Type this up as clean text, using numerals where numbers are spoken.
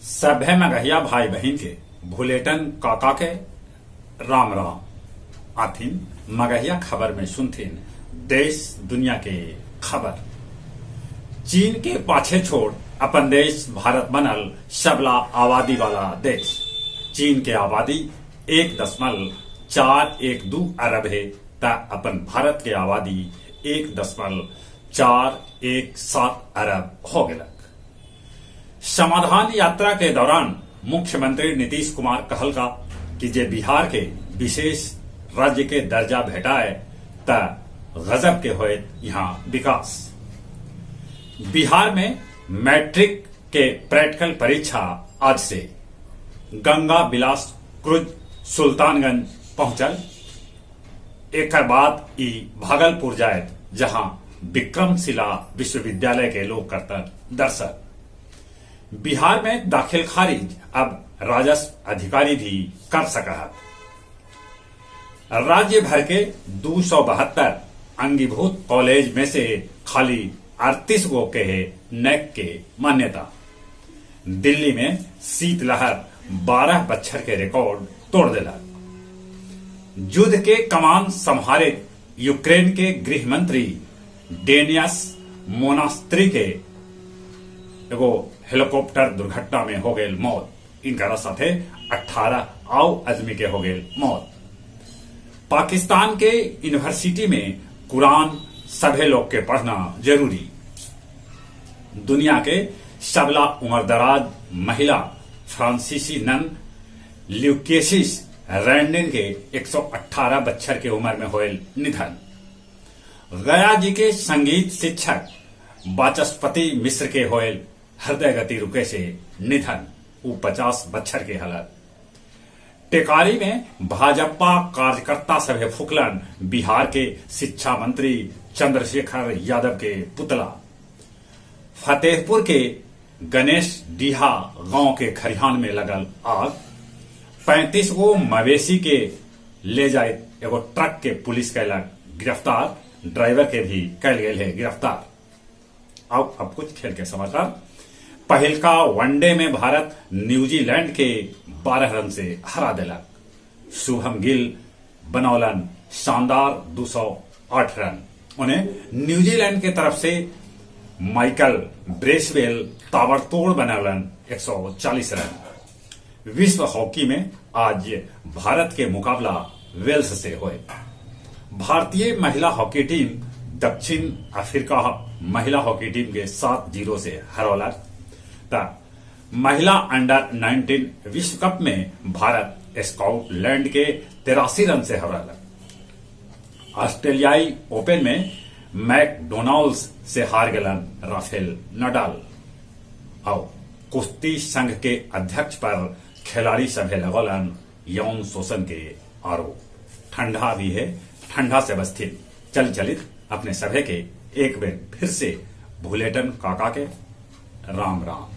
सभे मगहिया भाई बहिन के भुलेटन काका के राम राम। आथिन मगहिया खबर में सुनथिन देश दुनिया के खबर। चीन के पाछे छोड़ अपन देश भारत बनल सबला आबादी वाला देश। चीन के आबादी 1.412 अरब हे त अपन भारत के आबादी 1.417 अरब हो गेलक। समाधान यात्रा के दौरान मुख्यमंत्री नीतीश कुमार कहलका कि जे बिहार के विशेष राज्य के दर्जा भेटाए त गजब के होयत यहाँ विकास। बिहार में मैट्रिक के प्रैक्टिकल परीक्षा आज से। गंगा विलास क्रूज सुल्तानगंज पहुंचल। एकर बाद ई भागलपुर जायत, जहां विक्रमशिला विश्वविद्यालय के लोग करतन दर्शन। बिहार में दाखिल खारिज अब राजस्व अधिकारी भी कर सकऽ हथ। राज्य भर के 272 अंगीभूत कॉलेज में से खाली 38 गो के हे नैक के मान्यता। दिल्ली में शीतलहर 12 बच्छर के रिकॉर्ड तोड़ देलक। युद्ध के कमान सम्हारे यूक्रेन के गृहमंत्री डेनियस मोनास्त्री के एगो हेलीकॉप्टर दुर्घटना में हो गेल मौत। इनकरा साथे 18 आउ आदमी के हो गेल मौत। पाकिस्तान के यूनिवर्सिटी में कुरान सभे लोग के पढ़ना जरूरी। दुनिया के सबला उम्रदराज महिला फ्रांसीसी नन ल्यूकेसिस रैंडिन के 118 बच्छर के उम्र में होयल निधन। गया जी के संगीत शिक्षक वाचस्पति मिश्र के होयल हृदय गति रुके से निधन। उ 50 बच्छर के हलत। टेकारी में भाजपा कार्यकर्ता सभे फुकलन बिहार के शिक्षा मंत्री चंद्रशेखर यादव के पुतला। फतेहपुर के गणेश डीहा गांव के खरिहान में लगल आग। 35 गो मवेशी के ले जाए एगो ट्रक के पुलिस कैलक गिरफ्तार। ड्राइवर के भी कैल गेल है गिरफ्तार। अब कुछ खेल के समाचार। पहिलका वनडे में भारत न्यूजीलैंड के 12 रन से हरा देलक। शुभम गिल बनौलन शानदार 208 रन। उन्हें न्यूजीलैंड के तरफ से माइकल ब्रेसवेल ताबड़तोड़ बनौलन 140 रन। विश्व हॉकी में आज भारत के मुकाबला वेल्स से होए। भारतीय महिला हॉकी टीम दक्षिण अफ्रीका महिला हॉकी टीम के 7-0 से हरौलक। त महिला अंडर 19 विश्व कप में भारत स्कॉटलैंड के 83 रन से हरौलक। ऑस्ट्रेलियाई ओपन में मैकडोनाल्ड्स से हार गेलन राफेल नडाल। और कुश्ती संघ के अध्यक्ष पर खिलाड़ी सभे लगौलन यौन शोषण के आरोप। ठंडा भी है, ठंडा से बस्थित चल चलित अपने सभे के एक बेर फिर से भुलेटन काका के राम राम।